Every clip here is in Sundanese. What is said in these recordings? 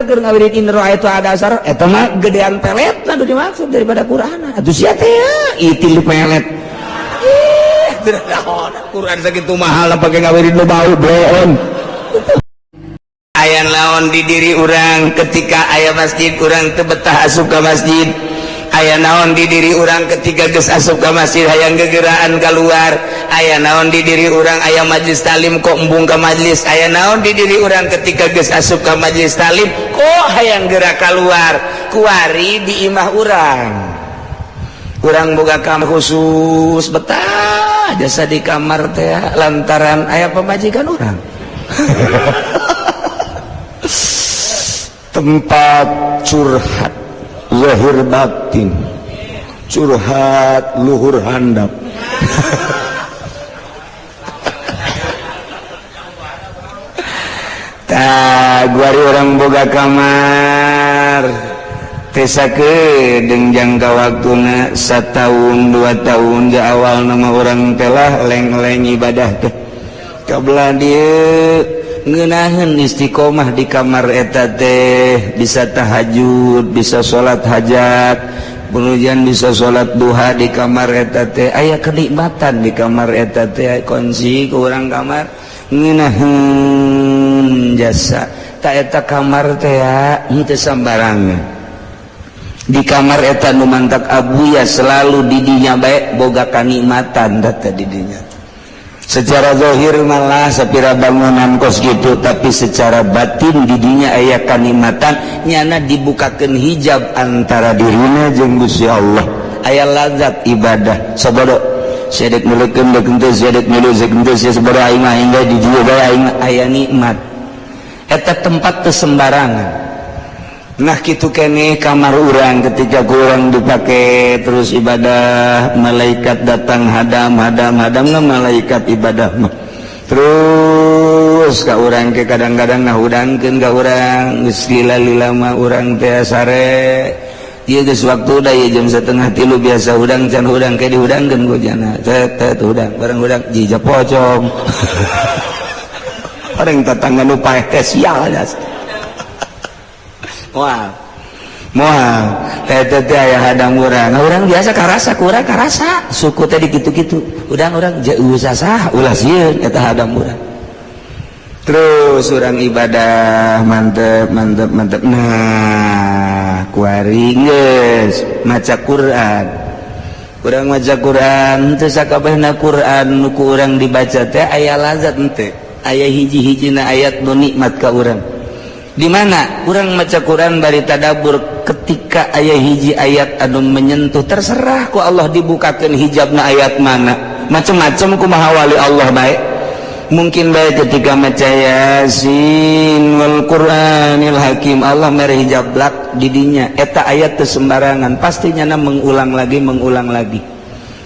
keur ngawirid in ra'aitu ahada asyara, eta mah gedean peletna nu dimaksud daripada Quran. Atuh sia teh ya itil pelet. Ih, Quran sakitu mahal pake ngawirid nu bau bloon. Aya naon di diri urang ketika aya masjid, urang teu betah asup ka masjid? Aya naon di diri urang ketika geus asup ka masjid, hayang gegeraan keluar? Aya naon di diri urang, aya majlis talim kok embung ka majlis? Aya naon di diri urang ketika geus asup ka majlis talim, kok hayang gerak keluar? Kuari di imah urang, urang boga kamar khusus, betah jasa di kamar teh lantaran aya pamajikan urang, tempat curhat lahir batin, curhat luhur handap. Tak guari urang boga kamar tesa ke jangka waktuna setahun 2 tahun. Di awal nama urang telah leng-leng ibadah teh kabelah dia ngenahan istiqomah di kamar eta teh, bisa tahajud, bisa salat hajat, kemudian bisa salat duha di kamar eta teh. Aya kenikmatan di kamar eta teh, kunci ke urang kamar ngenahan jasa. Tak eta kamar teh henteu sambarangan. Di kamar eta nu mantak abuya selalu didinya bae boga kanikmatan data didinya. Secara zahir malah sapira bangunan kos gitu, tapi secara batin didinya aya kanikmatan. Nyana dibukakan hijab antara dirina jeung Gusti Allah, aya lazat ibadah. Sabodo sedek milukeun deuk henteu, sedek milu zeuk henteu, sabodo aing mah aing di dieu bae, aing aya nikmat. Eta tempat teu sembarangan. Nah, kitu keneh kamar urang, ketika kurang dipakai terus ibadah, malaikat datang hadam hadam hadam. Nah, malaikat ibadah mah terus ka urang ke kadang-kadang ngahudangkeun ka urang. Geus lila-lila mah urang teh sare. Ieu geus waktu da ieu jam 2.30, biasa hudang can hudang, ke dihudangkeun ku jana tet tet hudang bareng hudang jija pocong. Orang tetangga nu paeh teh sial jas. Moal moal teh teh teh aya hadang urang. Urang biasa karasa, kurang karasa suku teh dikitu-kitu udang urang jauh sasah ulah sieun eta hadang urang. Terus urang ibadah mantep mantep mantep. Nah, kuari geus maca Quran, urang maca Quran teu sakabehna Quran nu ku urang dibaca teh aya lazat henteu. Aya hiji-hijina ayat nu nikmat ka urang. Di mana urang maca Quran bari tadabur, ketika aya hiji ayat anu menyentuh, terserah ku Allah dibukakan hijabna ayat mana, macam-macam kumaha wali Allah baik. Mungkin baik ketika maca Yasin wal Qur'anil Hakim, Allah mere hijab blak didinya. Eta ayat teu sembarangan, pastinya mengulang lagi, mengulang lagi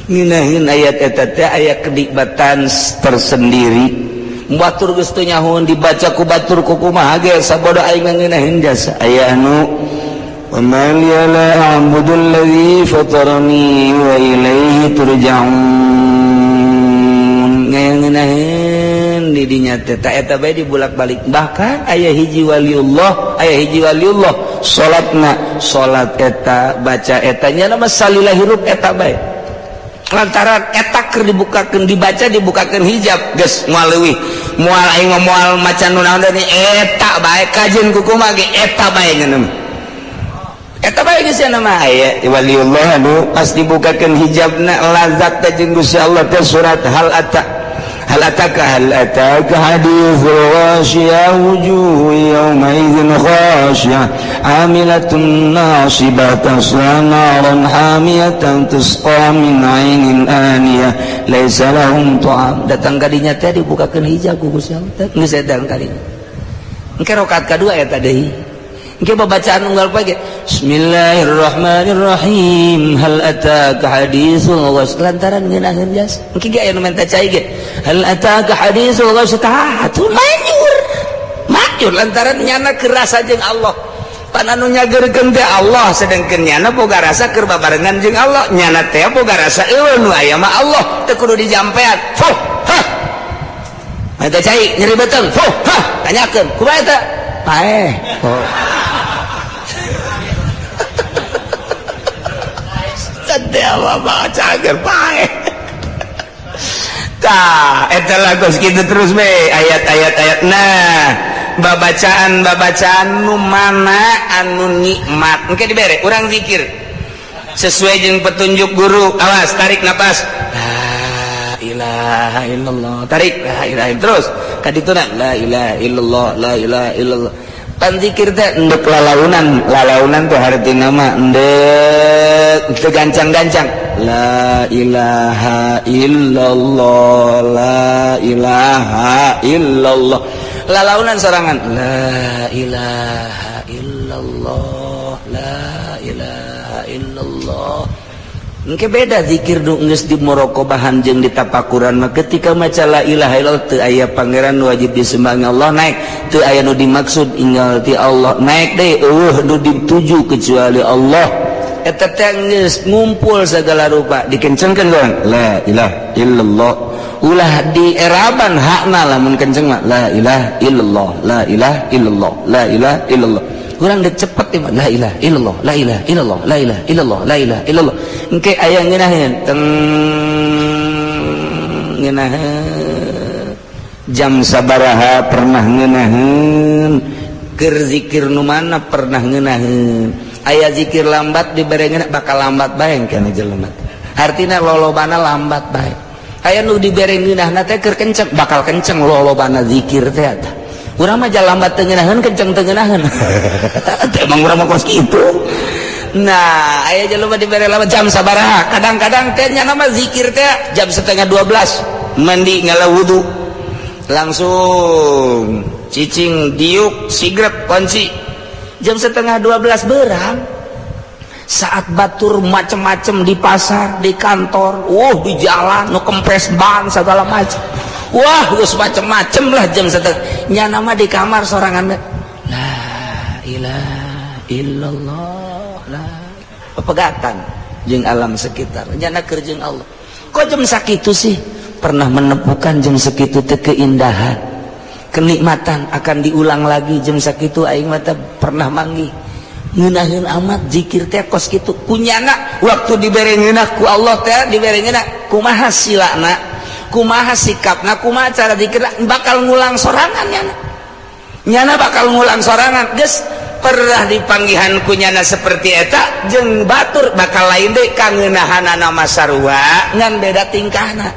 ngeunaheun ayat eta teh, aya kenikmatan tersendiri. Batur geus teu nyahoun dibaca ku batur ku kumaha ge, sabodo aing ngeunaheun jasa. Aya anu wa ma liya la a'budu alladzi fatarani wa ilaihi turja'un, ngeunaheun di dinya teh. Ta eta bae dibulak-balik. Bahkan aya hiji waliullah, aya hiji waliullah salatna, salat eta, baca eta, nya mah salila hirup eta bae, lantaran eta keur dibukakeun, dibaca, dibukakeun hijab, geus moal leuwih, moal aing mah moal maca nu naon deui, eta bae, kajeun ku kumaha ge eta bae ngeuneuh, eta bae geus. Nama aya waliullah anu pas dibukakeun hijabna lazat teh jeung Gusti Allah teh, surat hal ata, hal ataka, hal ataka hadithul ghashiyah, wujuhu yawma idzin khashiyah amilatun nasibah tasla naran hamiyatan tusqa min ainin aniyah laisa lahum ta'am. Datang kadinya teh dibukakeun hijab ku Gusti Allah teh, geus datang kadinya. Engke rakaat kadua eta deui, engke babacaan unggal pagi Bismillahirrahmanirrahim, hal ataka hadithul ghasy, lantaran ngeunaheun jas. Engke ge aya nu menta cai ge, hal ataka hadithul ghasy, tah atuh manjur manjur, lantaran nyana kerasa jeung Allah. Pan anu nyageurkeun teh Allah, sedengkeun nyana boga rasa keur babarengan jeung Allah. Nyana teh boga rasa eueuh nu aya mah Allah, teu kudu dijampean. Fuh hah, menta cai nyeri beuteung, fuh hah, tanyakeun kumaha eta. Paeh. Oh. Teh apa cager paeh. Tah, eta lah kos kitu terus be ayat-ayat ayat. Nah, babacaan babacaan nu mana anu nikmat. Engke dibere urang zikir sesuai jeung petunjuk guru. Awas, tarik napas. La ilaha illallah. Tarik la ilaha terus. Kadituna la ilaha illallah, la ilaha illallah. Pan zikir teh endek lalaunan, lalaunan teh hartina mah endek teu gancang-gancang. La ilaha illallah, la ilaha illallah. Lalaunan sorangan la ilaha illallah, la ilaha illallah. Engke beda zikir nu geus di muraqabahan jeung di tapakuran mah. Ketika maca la ilaha illallah, teu aya pangeran wajib disembah Allah, naik. Teu aya nu dimaksud inggal ti Allah, naik deui. Eueuh nu dituju kecuali Allah. Eta teh geus ngumpul segala rupa, dikencengkeun urang la ilaha illallah, ulah dieraban hakna. Lamun kenceng mah la ilaha illallah, la ilaha illallah, la ilaha illallah. Urang dek cepet ya, la ilaha illallah, la ilaha illallah, la ilaha illallah, la ilaha illallah. Engke aya ngeunaheun teng ngeunaheun jam sabaraha, pernah ngeunaheun keur zikir nu mana, pernah ngeunaheun aya zikir lambat dibere ngeunah, bakal lambat bae kana jelema, artina lolobana lambat bae. Aya nu dibere ngeunahna teh keur kenceng, bakal kenceng lolobana zikir teh. Eta urang mah lambat teu ngeunaheun, kenceng teu ngeunaheun. Emang urang mah kos kitu. Nah, aya jelema dibere lambat jam sabaraha, kadang-kadang teh nya nama zikir teh jam 11.30, mandi, ngala wudu, langsung cicing, diuk sigrep kunci, jam 11.30 berang, saat batur macem-macem di pasar, di kantor, di jalan, nu kempes ban segala macem, wah, geus macem-macem lah. Jam setengah nyana mah di kamar sorangan, la ilaha illallah, la pepegatan jeung alam sekitar, nyana keur jeung Allah. Kok jam sakitu sih pernah menemukan jam segitu teh keindahan, kenikmatan akan diulang lagi? Jam sakitu aing mah pernah manggih ngeunaheun amat zikir teh kos kitu. Kunyana waktu dibere ngeunah ku Allah teh, dibere ngeunah, kumaha silana, kumaha sikapna, kumaha cara zikir, bakal ngulang sorangan nyana. Nyana bakal ngulang sorangan. Geus pernah dipanggihan ku nyana seperti eta jeung batur, bakal lain deui kangeunahanana mah, sarua ngan beda tingkahna.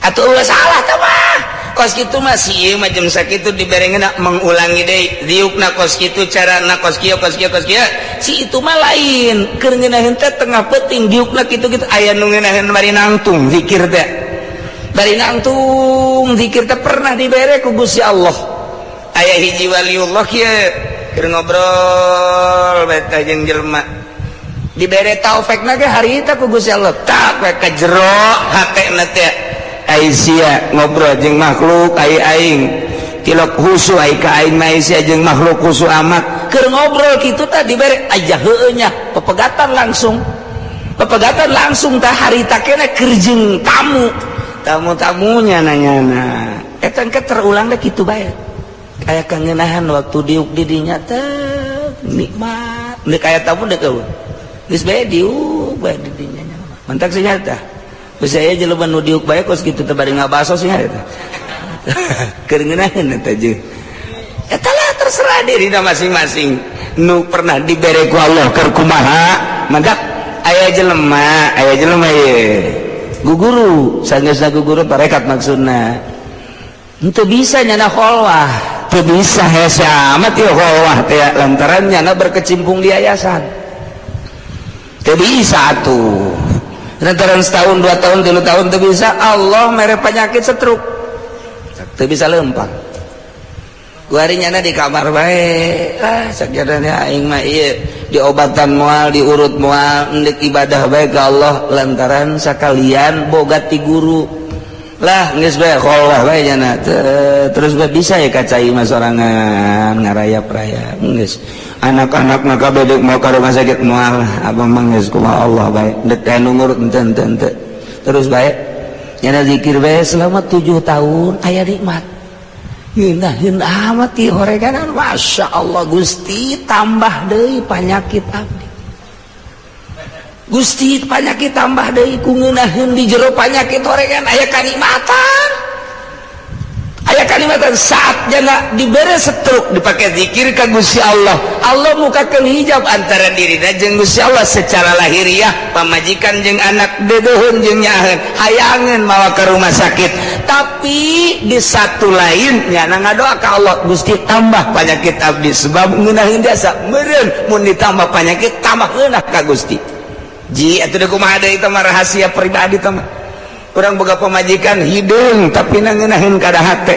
Atuh ulah salah teh mah kos kitu mah. Si ieu mah jam sakitu dibere ngeunah, mengulangi deui diukna kos kitu, carana kos kieu, kos kieu, kos kieu. Si itu mah lain, keur ngeunaheun teh tengah peuting, diukna kitu-kitu. Aya nu ngeunaheun bari nangtung zikir teh, bari nangtung zikir teh pernah dibere ku Gusti Allah. Aya hiji waliullah kieu keur ngobrol beta jeung jelema, dibere taufik ge harita ku Gusti Allah, tak we ka jero hatena teh. Ai sia ngobrol jeung makhluk, ai aing tilok husu, ai ka aing mah sia jeung makhluk husu amat. Keur ngobrol kitu tah dibere aja, heueuh nya, pepegatan langsung, pepegatan langsung tah. Harita keneh keur jeung tamu, tamu-tamunya nanya. Nah, eta engke terulang deh kitu bae, aya kangenahan waktu diuk di dinya teh nikmat. Deuk aya tamu, deuk eueuh, geus bae diuk bae di dinya. Mantak sih nyata. Geus aya jelema nu diuk bae kos kitu teh bari ngabaso sih eta. Keur ngeunaheun eta jeung eta lah, terserah dirina masing-masing nu pernah dibere ku Allah keur kumaha. Mantak aya jelema, aya jelema ye guguru, sanggeusna guguru tarekat, maksudna henteu bisa nyana kholwah, teu bisa, hese amat ieu kholwah teh, lantaran nyana berkecimpung di yayasan, teu bisa atuh. Lantaran setahun, 2 tahun, 3 tahun teu bisa, Allah mere penyakit stroke, teu bisa lempang. Kuari nyana di kamar bae. Ah, sakjadana aing mah ieu diobatan moal, diurut moal, endek ibadah bae ka Allah, lantaran sakalian boga ti guru lah, geus bae kholwah bae nyana. Terus bae bisa ya ka cai mah sorangan ngarayap-rayap. Geus anak-anak maka bedek mau ka rumah sakit, moal, abang mah geus kumaha Allah bae, dek anu ngurut henteu henteu henteu. Terus bae nyana zikir bae selama 7 tahun, aya nikmat. Ngeunaheun amat ieu horeganan, Masya Allah Gusti tambah deui panyakit abdi. Gusti panyakit tambah deui ku ngeunaheun di jero panyakit horegan aya kanikmatan. Aya kanikmatan saat jana dibere stroke dipakai zikir ka Gusti Allah. Allah mukakeun hijab antara dirina jeung Gusti Allah secara lahiriah, pamajikan jeung anak deudeuheun jeung nyaaheun hayangeun mawa ke rumah sakit. Tapi di satu lain nyana ngadoa ka Allah, Gusti tambah penyakit abdi sebab ngeunaheun jasa meureun mun ditambah penyakit tambah ngeunah ka Gusti. Ji atuh deui kumaha deui eta mah rahasia pribadi teh mah. Urang boga pamajikan hideung tapi na ngeunaheun kada hate.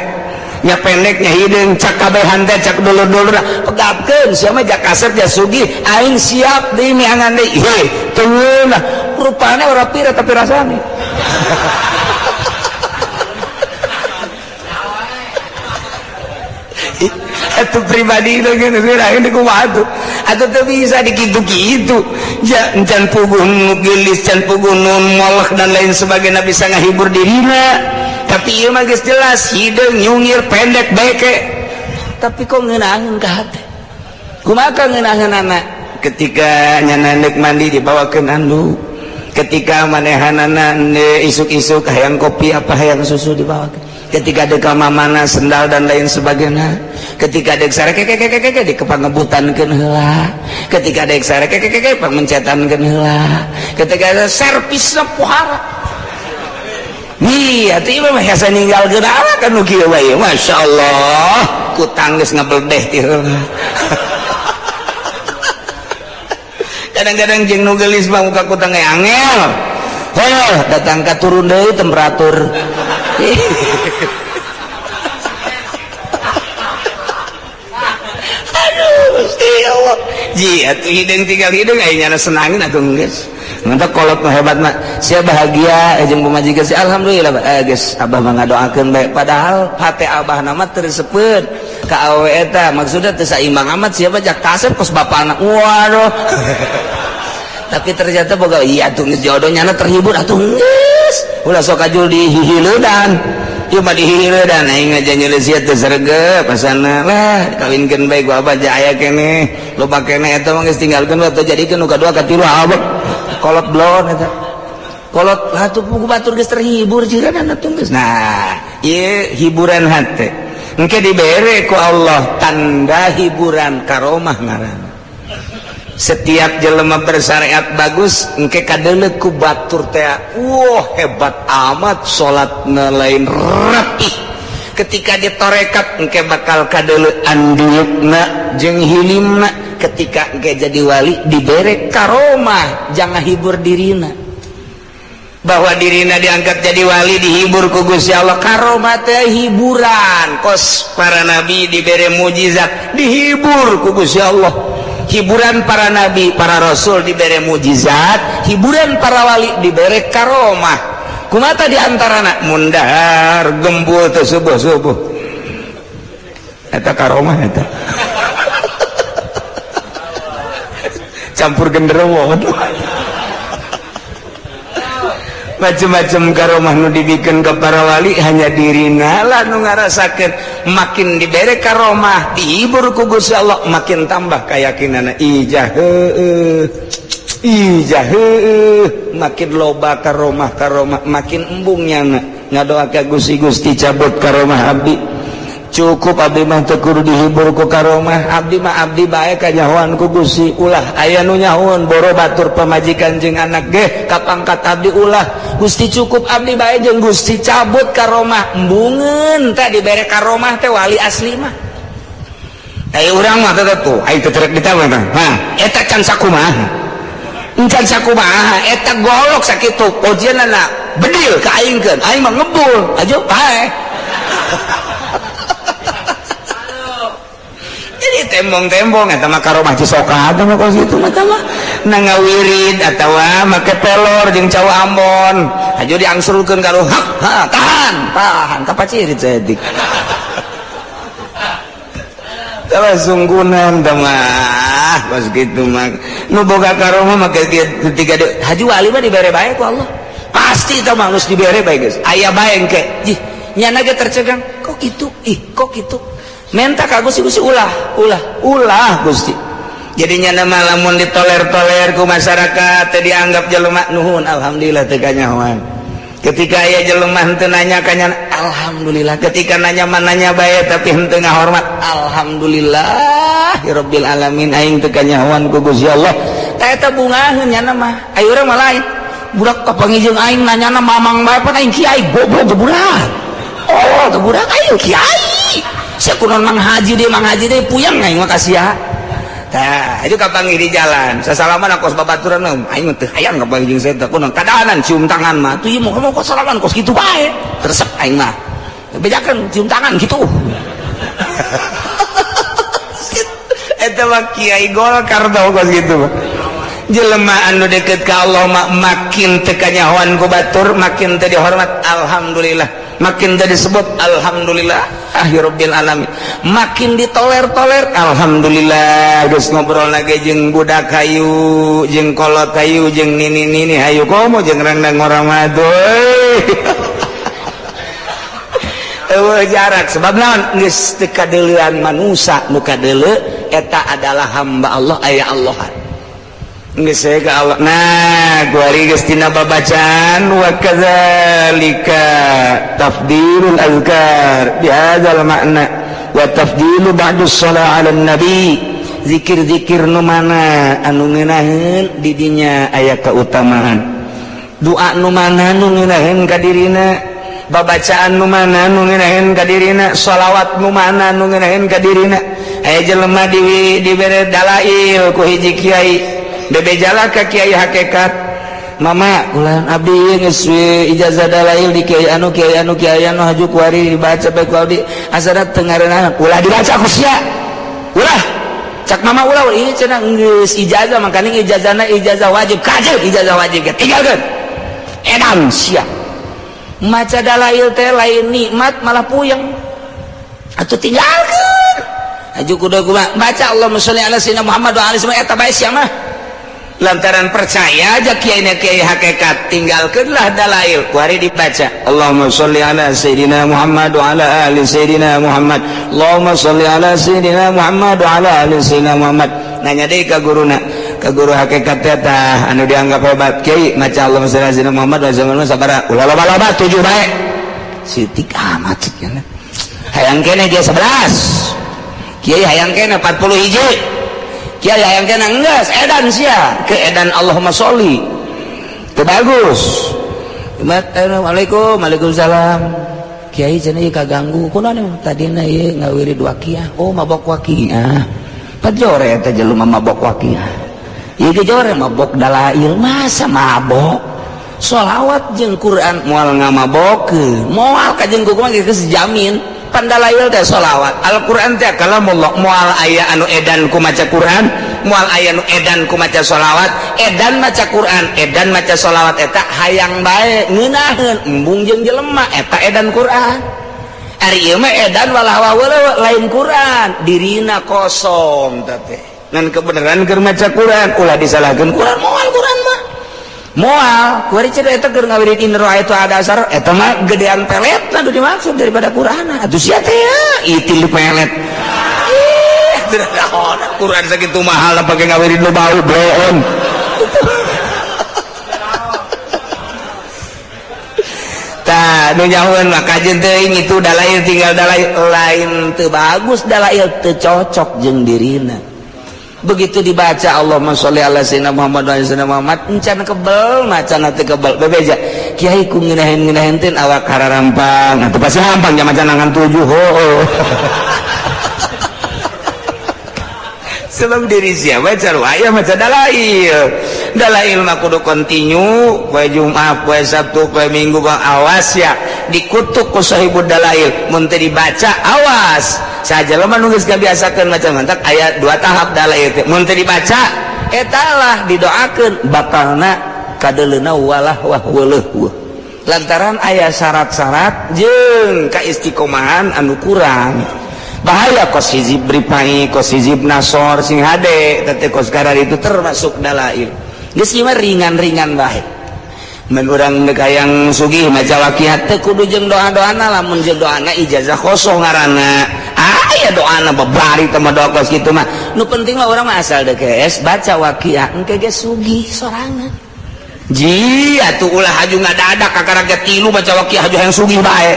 Nya pendeknya hideung cak kabehan teh cak dulur-dulur pegapkeun sia mah jak kasep ja sugih aing siap deui miangan deui. Heuh teu ngeunah rupana ora pira tapi rasane. Itu pribadi itu gitu, aing di kumaha tuh. Atuh teu bisa dikitu-kitu. Can puguh nu geulis, can puguh nu molek dan lain sebagainya bisa ngahibur dirina. Tapi ieu mah geus jelas hideung nyungir pendek beke. Tapi kok ngeunaheun ka hate. Kumaha ngeunaheunana? Ketika nyana neuk mandi dibawakeun anduk. Ketika manehanana isuk-isuk hayang kopi apa hayang susu dibawakeun. Ketika dek mamana sendal dan lain sebagainya, ketika dek sare kekekekeke di kepangebutankeun heula, ketika dek sare kekekeke pamencetankeun heula, ketika ada servisna pohara. Nih atuh ieu mah hese ninggalkeun ala kan nu kieu wae, masyaallah kutang geus ngabeldeh ti heula. Kadang-kadang jeung nu geulis mah muka kutang ge angel. Heuh, datang ka turun deui temperatur. Aduh, Gusti Allah. Ji, atuh hideung tinggal hideung aya nyana senangin atuh geus. Mantap kolot mah hebat mah. Sia bahagia jeung pamajikan sia alhamdulillah geus abah mah ngadoakeun bae padahal hate abah na mah teu resepeun ka awewe eta maksudna teu saimbang amat sia mah jak kasep kos bapana. Waduh. Tapi ternyata boga iya atuh geus jodoh nyana terhibur atuh geus. Ulah sok kajul dihihileudan. Ieu mah dihihileudan aing aja nyeuleuh sia teu sregep pasana lah kawinkeun bae ku abah ja aya keneh. Loba keneh eta mah geus tinggalkeun we teu jadikeun nu kadua katilu abah. Kolot blon eta. Kolot atuh pugu batur geus terhibur jiran atuh geus. Nah, ieu hiburan hate. Engke dibere ku Allah tanda hiburan karomah ngaranna. Setiap jelema bersyariat bagus engke kadeuleu ku batur teh wah hebat amat salatna lain rapih. Ketika ditorekat engke bakal kadeuleu andiukna jeung hilimna. Ketika engke jadi wali dibere karomah jangan hibur dirina bahwa dirina diangkat jadi wali dihibur ku Gusti Allah. Karomah teh hiburan kos para nabi dibere mujizat dihibur ku Gusti Allah. Hiburan para nabi, para rasul dibere mujizat, hiburan para wali dibere karomah. Kumata di antarana mundahar gembul teh subuh-subuh. Eta karomah eta. Campur genderuwo. Macem-macem karomah nu dibikeun ka para wali hanya dirina lah nu ngarasakeun. Makin dibere karomah dihibur ku Gusti Allah makin tambah keyakinanna. Ijah heueuh, ijah heueuh, makin loba karomah karomah makin embung nyana ngadoa ka Gusti, Gusti cabut karomah abdi. Cukup abdi mah teu kudu dihibur ku karomah, abdi mah abdi bae kanyahoan ku Gusti. Ulah aya nu nyahoan boro batur pamajikan jeung anak ge kapangkat abdi ulah. Gusti cukup abdi bae jeung Gusti cabut karomah. Embungeun teh dibere karomah teh wali asli mah. Ai urang mah teh tuh ai teu terek ditambah tah. Hah, eta can sakumaha. Can sakumaha eta golok sakitu ojeunana bedil ka aingkeun aing mah ngebul aja pae. Jadi tembong-tembong eta mah karomah Cisoka eta mah kos kitu mah tah mah na ngawirid atawa make pelor jeung cau Ambon hajo diangsurkeun ka hak ha tahan tahan kapacirit saeutik. Tah sunggunan tah mah kos kitu mah nu boga karomah make ketiga haji wali mah dibere bae ku Allah pasti tah mah geus dibere bae geus aya bae engke jih Nyana ge tercegang, kok gitu, ih, kok gitu. Menta ka Gusti, Gusti, ulah, ulah, ulah, Gusti. Jadinya nama lamun ditoler-toler ku masyarakat teh dianggap jelema, nuhun, alhamdulillah teu kanyahoan. Ketika aya jelema henteu nanya ka, alhamdulillah. Ketika nanya mah nanya bae, tapi henteu ngahormat, alhamdulillah ya rabbil alamin, aing teu kanyahoan ku Gusti Allah. Tah, eta bungaheun nyana mah. Ayo, urang mah lain, budak kapanggih jeung aing nanyana mamang bae, pan aing kiai, goblok geburak. Oh, geburak, aing kiai sia, kunaon Mang Haji deui, Mang Haji deui, puyeng aing mah ka sia. Tah, itu kapanggih di jalan sasalaman kos babaturan, aing mah teu hayang kapanggih jeung saya, kunaon kadahanan cium tangan mah tuh, ieu mau kos salaman kos kitu bae, teresep aing mah, bejakeun cium tangan gitu. Eta mah kiai Golkar tau kos gitu mah. Jelema anu deket ka Allah mah makin teu kanyahoan ku batur, makin teu dihormat, alhamdulillah. Makin teu disebut, alhamdulillah, ah ya rabbil alamin. Makin ditoler-toler, alhamdulillah. Geus ngobrol lagi jeung budak hayu, jeung kolot hayu, jeung nini-nini hayu, komo jeung randang orang madu. Eueuh jarak, sebab naon? Geus teu kadeuleuan manusa, nu kadeuleu eta adalah hamba Allah, aya Allah geus ka Allah. Nah, kuari geus tina babacaan, wa kadzalika tafdilul azkar bihadzal makna wa tafdilu ba'du shalah 'ala nabi. Zikir-zikir nu mana anu ngeunaheun di dinya aya keutamaan, doa nu mana nu ngeunaheun ka dirina, babacaan nu mana nu ngeunaheun ka dirina, sholawat nu mana nu ngeunaheun ka dirina. Aya jelema di dibere dalail ku hiji kiai, bebejala ka kiai hakikat, "Mama, ulah, abdi geus ijazah dalail di kiai anu, kiai anu, kiai anu, haju kuari dibaca bae ku abdi, asana teu ngareunah." "Ulah dibaca ku sia, ulah," cak mama, "ulah." "Ini cenah geus ijazah, makanya ijazahna ijazah wajib, kajeun ijazah wajib tinggalkeun, edan sia maca dalail teh lain nikmat, malah puyeng atuh, tinggalkeun." Aju kudu kumaha? Baca Allahumma sholli ala sayyidina Muhammad wa alihi, eta bae sia mah. Lantaran percaya aja kiai, kiai hakikat, tinggalkanlah dalail, kuari dibaca Allahumma sholli ala sayyidina Muhammad wa ala ali sayyidina Muhammad, Allahumma sholli ala sayyidina Muhammad wa ala ali sayyidina Muhammad. Nanya deui ka guruna, ka guru hakikat teh anu dianggap hebat, "Kiai, maca Allahumma sholli ala sayyidina Muhammad wa ala sabaraha?" "Ulah loba-loba, 7 bae." Sitik amat cenah. Hayang keneh dia 11, kiai, hayang keneh 40 hiji, kiai, hayang keneh. Enggeus, edan sia ke edan Allahumma sholli teu bagus. "Assalamualaikum." "Waalaikumsalam, kiai." Cenah, "Ieu kaganggu." "Kunaon?" "Tadina ieu ngawirid waqiah." "Oh, mabok waqiah." Pajore eta jelema mabok waqiah, ieu ge jore mabok dalail. Masa mabok sholawat jeung Quran? Moal ngamabokeun, moal kajeng kumaha geus jamin. Pandalail teh sholawat, Al-Quran teh kalamullah, moal aya anu edan ku maca Quran, moal aya nu edan ku maca sholawat. Edan maca Quran, edan maca sholawat, eta hayang bae ngeunaheun embung jeung jelema, eta edan Quran. Ari ieu mah edan walah walah, lain Quran, dirina kosong teh, ngan kebenaran keur maca Quran. Ulah disalahkeun Quran, moal Quran mah moal. Kuari cenah eta keur ngawirid in itu ada asar, eta mah gedean pelet nu dimaksud daripada Quran. Atuh sia teh ya itil pelet. Ih, Quran sakitu mahal pake ngawirid nu bau bloon. Tah, nu nyahoeun mah kajeun teuing itu dalail, tinggal dalail, lain teu bagus dalail, teu cocok jeung dirina. Begitu dibaca Allahumma sholli ala sayyidina Muhammad wa ala sayyidina Muhammad, encan kebel macana teu kebel. Bebeja, "Kiai, ku ngeunaheun-ngeunaheun teh awak hararampang." Atuh pasti hampang jam maca nangan 7 ho. Sebab diri siapa aya maca dalail. Dalail mah kudu kontinu, poe Jumat, poe Sabtu, poe Minggu. Bang, awas ya, dikutuk ku sahibud dalail mun teu dibaca. Awas saja lo mah, geus kabiasakeun maca. Mantak aya dua tahap dalail teh, mun teu dibaca eta lah didoakeun bakalna kadeuleuna walah wah weuleuh, lantaran aya syarat-syarat jeung kaistiqomahan anu kurang. Bahaya kos hizib Rifai, kos hizib Nasor, sing hade teh kos karar itu termasuk dalail. Geus ieu mah ringan-ringan bae. Mun urang deuk hayang sugih maca waqiah teu kudu jeung doa-doana, lamun jeung doana ijazah kosong ngaranna. Aya doana babari teh mah doa kos kitu mah. Nu penting mah urang mah asal deuk geus baca waqiah engke ge sugih sorangan. Ji atuh ulah haju ngadadak kakara ge tilu baca waqiah haju hayang sugih bae.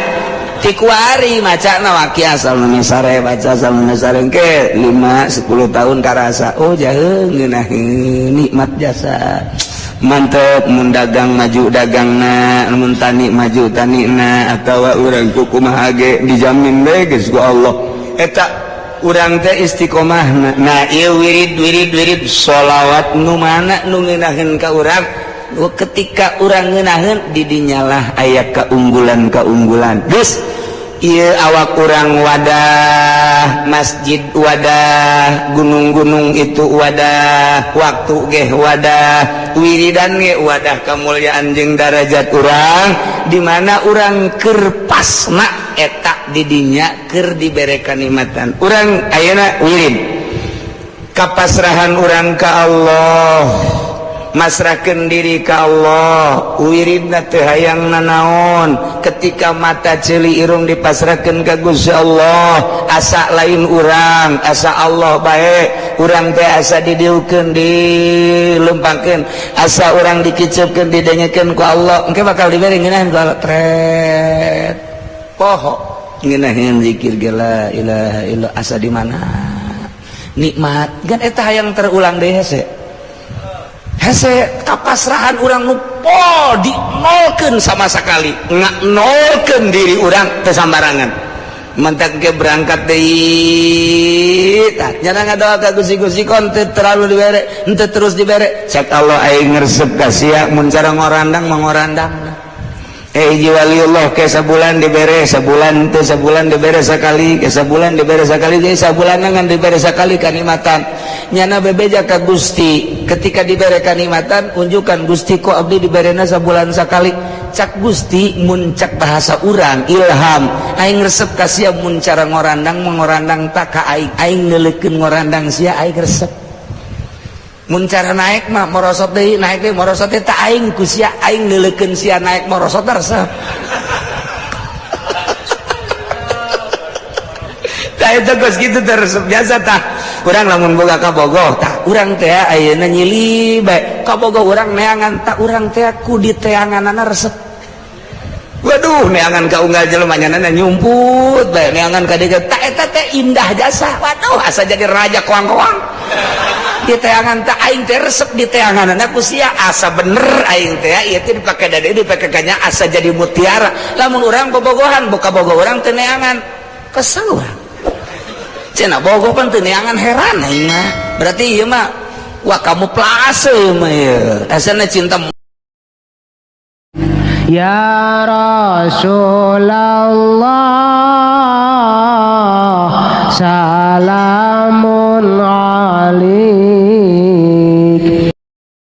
Ti kuari macana waqiah asal nu sare baca asal nu sare engke 5 10 tahun karasa oh jaheung ngeunaheun nikmat jasa. Mantep mun dagang maju dagangna, mun tani maju tanina, atawa urang kumaha ge dijamin bae geus ku Allah. Eta urang teh istiqomahna. Nah ieu wirid wirid wirid sholawat nu mana nu ngeunaheun ka urang, ketika urang ngeunaheun di dinyalah aya keunggulan-keunggulan. Geus ieu awak urang wadah, masjid wadah, gunung-gunung itu wadah, waktu ge wadah, wiridan ge wadah kemuliaan jeung darajat urang di mana urang keur pasna eta di dinya keur dibere kanikmatan. Urang ayeuna wirid kapasrahan urang ka Allah, masrahkeun diri ka Allah, wiridna teu hayang nanaon ketika mata ceuli irung dipasrahkeun ka Gusti Allah, asa lain urang, asa Allah bae, urang teh asa didiukeun dilempangkeun, asa urang dikiceupkeun didengekeun ku Allah, engke bakal dibere ngeunaheun ku Allah tret poho ngeunaheun zikir ge la ilaha illa asa di mana nikmat kan eta hayang terulang deui hese hese kapasrahan urang nu pol dinolkeun sama sekali nolkeun diri urang teu sambarangan mentak ge berangkat deui tah nyana ngadoa ka Gusti-Gusti kon teu terlalu dibere henteu terus dibere cek Allah aing ngresep ka sia mun cara ngorandang mangorandang hiji waliullah ke sabulan dibere sabulan teu sabulan dibere sakali ke sabulan dibere sakali jadi sabulan ngan dibere sakali kanikmatan nyana bebeja ka Gusti ketika dibere kanikmatan unjukkan Gusti kok abdi diberena sabulan sakali cak Gusti mun cak bahasa urang ilham aing resep ka sia mun cara ngorandang mengorandang tak ka aing aing neuleukeun ngorandang sia aing resep mun cara naik mah morosot deui naik deui morosot deui tak aing ku sia aing neuleukeun sia naik morosot resep. Tah eta geus kitu teh resep biasa tah urang lamun boga kabogoh tah urang teh ayeuna nyili bae kabogoh urang neangan tah urang teh ku diteanganana resep. Waduh neangan ka unggal jelema nyanana nyumput bae neangan ka dieu tah eta teh indah jasa. Waduh asa jadi raja koang-koang di teangan teh aing teh resep di teanganana ku sia asa bener aing teh ieu teh dipake dade dipake kanya asa jadi mutiara lamun urang bobogohan boka bogoh urang teu neangan kesel urang cenah bogoh pan teu neangan heran aing mah berarti ieu mah wah kamu plase ieu mah ieu asana cinta. Ya Rasulullah salamun alaik.